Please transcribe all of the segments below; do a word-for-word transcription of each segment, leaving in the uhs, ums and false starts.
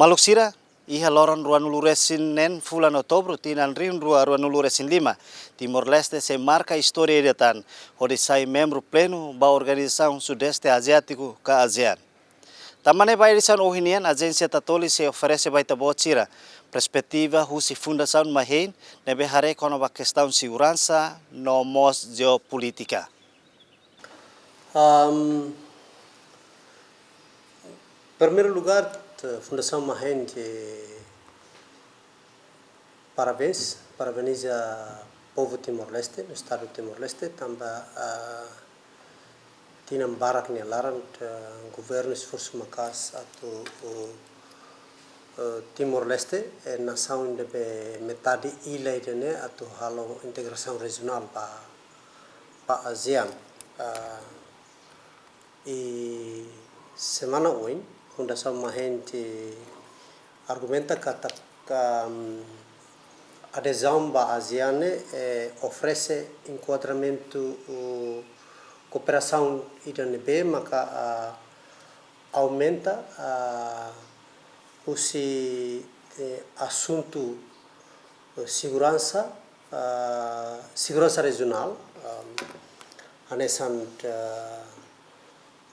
Maluk sira, iha loron ruanulu resin neen fulan Outubru tinan rihun rua ruanulu resin lima, Timor-Leste sei marka istória ida tan, hodi sai membru plenu ba organizasaun Sudeste Aziátiku ka ASEAN. Tanba ne'e ba edisaun ohin nian, Ajénsia Tatoli sei oferese ba ita-boot sira perspetiva husi Fundasaun Mahein ne'ebé haree kona-ba kestaun seguransa no mós jeopolítika. Am, primeiru lugar, te-, Fundasaun Mahein te parabéns, parabeniza povu Timor-Leste, no Estadu Timor-Leste, tanba, ah, tinan barak nia laran, te-, governu esforsu maka'as atu, uh, uh, Timor-Leste, eh, nasaun ne'ebé metade ila ida-ne'e atu halo integrasaun rejionál ba, ba ASEAN. Ah, i semana oin, Fundasaun Mahein te argumenta katak, am, adezaun ba ASEAN ne'e, eh, oferese enkuadramentu, uh, kooperasaun ida ne'ebé maka, ah, aumenta, ah, husi, eh, asuntu, eh, seguransa, ah, seguransa rejionál, ah, hanesan, ah,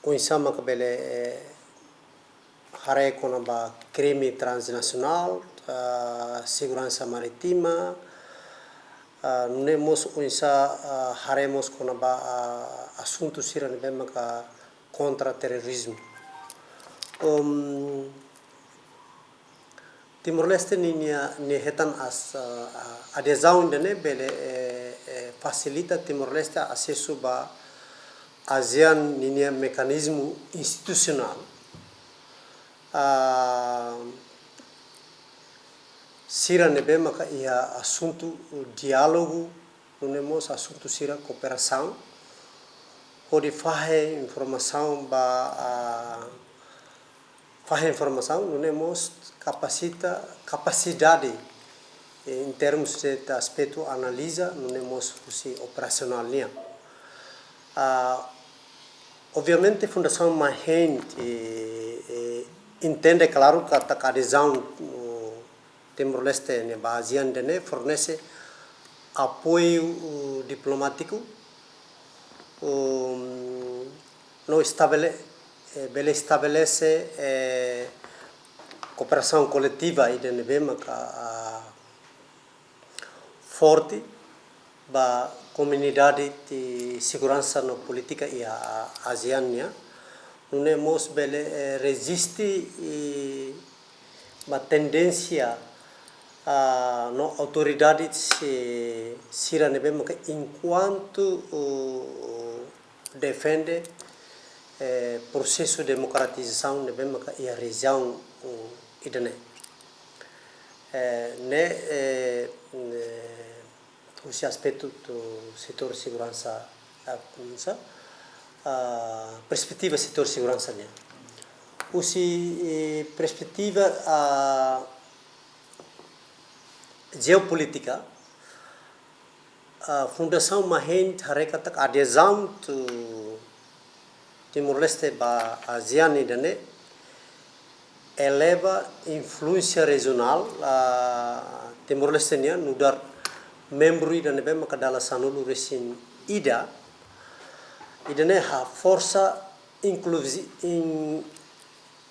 oinsá maka bele, eh, haree kona-ba krime transnasionál, ah, seguransa marítima, ah, nune'e mós oinsá, ah, haree mós kona-ba, ah, asuntu sira ne'ebé maka kontra terorizmu. Um, Timor-Leste ninia, nia hetan as, ah, ah, adezaun ida-ne'e bele, eh, eh, fasilita Timor-Leste asesu ba ASEAN ninia mekanizmu institusionál. Ah, sira ne'ebé maka iha asuntu diálogu, nune'e mós asuntu sira kooperasaun, hodi fahe informasaun ba, ah, fahe informasaun, nune'e mós kapasita, kapasidade, eh, em termos de aspetu analiza, nune'e mós husi operasionál nian. Ah, obviamente, Fundasaun Mahein, eh, eh, entende klaru katak adezaun, uh, Timor-Leste ne'e ba ASEAN ida-ne'e fornese apoiu, uh, diplomátiku, um, no estabele-, eh, bele estabelese, eh, kooperasaun koletiva ida ne'ebé maka, ah, forte ba komunidade de seguransa no polítika iha ASEAN nian. Nune'e mós bele, eh, reziste, eh, ba tendénsia, ah, no autoridade si-, sira ne'ebé maka enkuantu, uh, defende, eh, prosesu demokratizasaun ne'ebé maka iha rejiaun, uh, ida-ne'e. Eh, ne'e, eh, ne'e, husi aspetu setór seguransa, ah, sa-, ah, perspetiva setór seguransa nian. Husi, eh, perspetiva, ah, jeopolítika, ah, Fundasaun Mahein haree katak adezaun Timor-Leste ba ASEAN ida-ne'e eleva influénsia rejionál, ah, Timor-Leste nian, nu'udar membru ida ne'ebé maka dala sanulu resin ida, ida-ne'e haforsa inkluzi-, in-,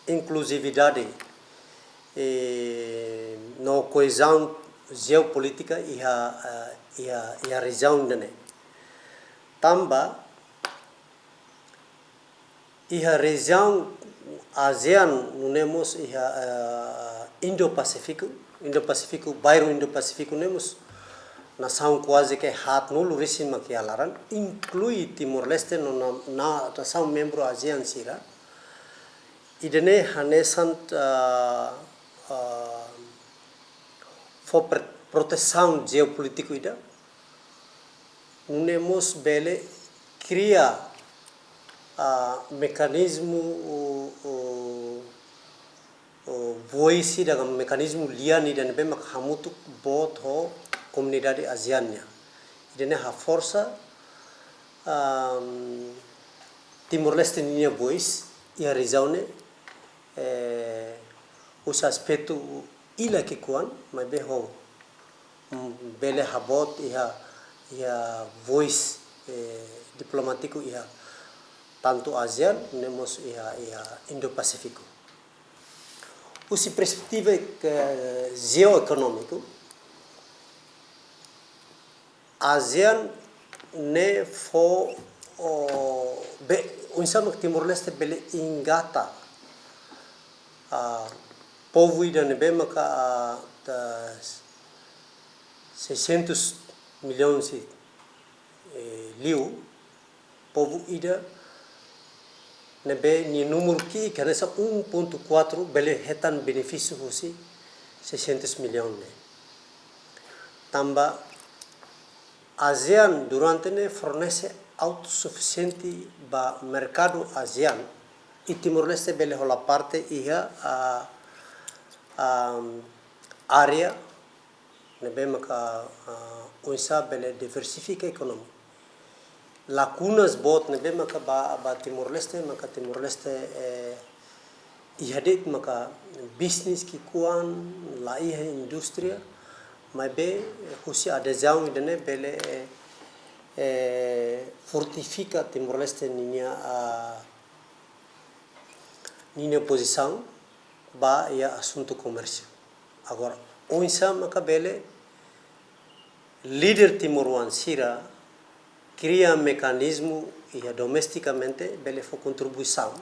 inkluzividade, eh, no koezaun jeopolítika iha, eh, iha, iha rejiaun ida-ne'e. Tanba iha rejiaun ASEAN nune'e mós iha, eh, Indo-Pasífiku, Indo-Pasífiku, bairru Indo-Pasífiku ne'e mós nasaun kuaze ke haatnulu resin mak iha laran, inklui Timor-Leste no na, na nasaun membru ASEAN sira. Ida-ne'e hanesan, ah, ah, fó pre-, protesaun jeopolítiku ida. Nune'e mós bele kria, ah, mekanizmu, o, o, o, voice ida ka mekanizmu lian ida ne'ebé maka hamutuk boot ho komunidade ASEAN nian. Ida-ne'e haforsa, am, Timor-Leste ninia voice iha rejiaun ne'e, eh, husi aspetu ida ki'ikoan, maibé ho, mm, bele haboot iha, iha voz, eh, diplomátiku iha tantu ASEAN, no mós iha, iha Indo-Pasífiku. Husi perspetiva, eh, jeoekonómiku, ASEAN ne'e fó, o, be, oinsá mak Timor-Leste bele engata, ah, povu ida ne'ebé maka, ah, ta seiscentos milhões, eh, liu, povu ida ne'ebé nia númeru ki'ik hanesan um ponto quatro bele hetan benefísiu husi seiscentos milhões ne'e. Tanba ASEAN durante ne'e fornese autosufisiente ba merkadu ASEAN, i Timor-Leste bele hola parte iha, ah, ah, área ne'ebé maka, ah, oinsá bele diversifika ekonomia. Lakunas boot ne'ebé maka ba, ba Timor-Leste, maka Timor-Leste, eh, iha de'it maka bisnis ki'ikoan, la iha indústria, maibé, eh, husi adezaun ida-ne'e bele, eh, eh, fortifika Timor-Leste ninia, ah, ninia pozisaun ba iha asuntu komérsiu. Agora, oinsá maka bele líder timoroan sira kria mekanizmu iha domestikamente bele fó kontribuisaun,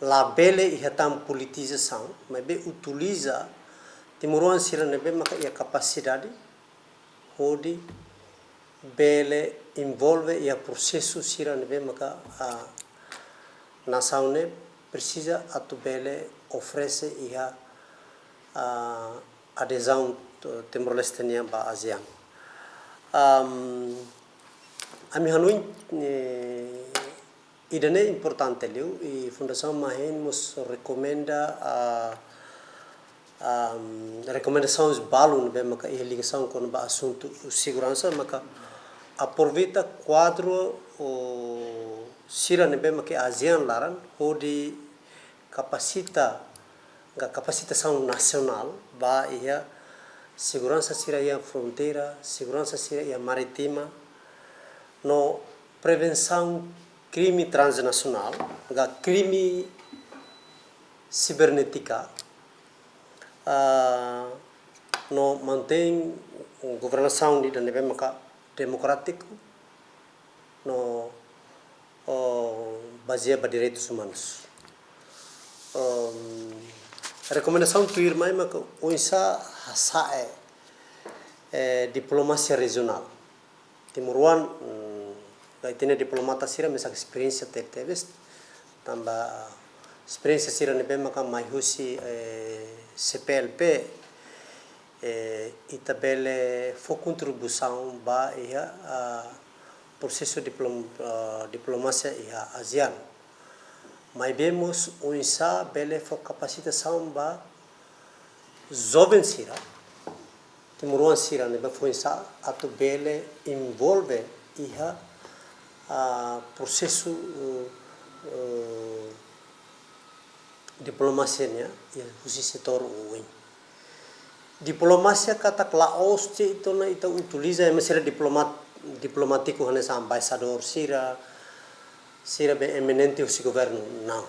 labele iha tan politizasaun, maibé utiliza timoroan sira ne'ebé maka iha kapasidade hodi bele envolve iha prosesu sira ne'ebé maka, ah, nasaun ne'e presiza atu bele oferese iha, ah, adezaun, eh, Timor-Leste nian ba ASEAN. Am, ami hanoin, eh, ida-ne'e importante liu, i Fundasaun MAHEIN mós rekomenda, ah, am, rekomendasaun balu ne'ebé maka iha ligasaun kona-ba asuntu seguransa, maka aproveita kuadru, o, sira ne'ebé maka ASEAN laran, hodi kapasita, ka kapasitasaun nasionál ba iha seguransa sira iha fronteira, seguransa sira iha marítima, no prevensaun krime transnasionál, ka krime sibernétika, ah, no mantein governasaun ida ne'ebé maka demokrátiku, no, o, bazeia ba direitus umanus. Em, rekomendasaun tuirmai maka oinsá hasa'e, eh, diplomasia rejionál. Timoroan, mm, ka ita-nia diplomata sira mesak esperiénsia tebetebes, tanba esperiénsia sira ne'ebé maka mai husi, eh, C P L P, eh, ita bele fó kontribuisaun ba iha, ah, prosesu diplom-, ah, diplomasia iha ASEAN. Maibé mós oinsá bele fó kapasitasaun ba joven sira, timoroan sira ne'ebé foin-sa'e atu bele envolve iha, ah, prosesu, eh, eh, diplomasia nian, iha husi setór oioin. Diplomasia katak la'ós de'it ona ita utiliza ema sira diplomat-, diplomátiku hanesan embaixadór sira, sira be eminente husi governu, não.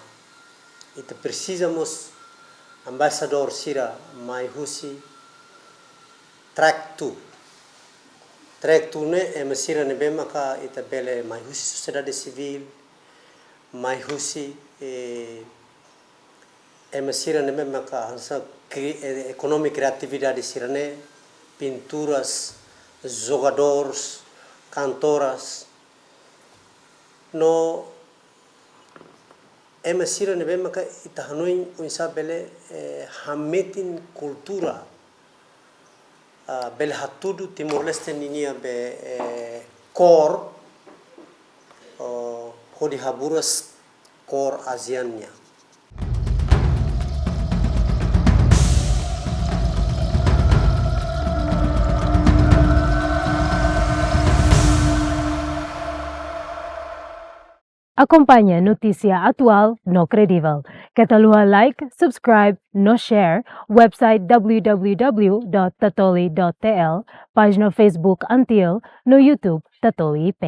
Ita presiza mós embaixadór sira mai husi track two. Track two ne'e ema sira ne'ebé maka ita bele mai husi sosiedade sivíl, mai husi, eh, ema sira ne'ebé maka hanesan kri-, eh, ekonomia kriatividade sira-ne'e, pinturas, jogadores, kantoras, no ema sira ne'ebé maka ita hanoin oinsá bele, eh, hametin kultura, ah, bele hatudu Timor-Leste ninia be, eh, kór, oh, hodi haburas kór ASEAN nian. Akompaña notísia atuál no kredivel. Keta haluha like, subscribe no share website w w w dot tatoli dot t l, pájina Facebook ANTIL no YouTube Tatoli I P.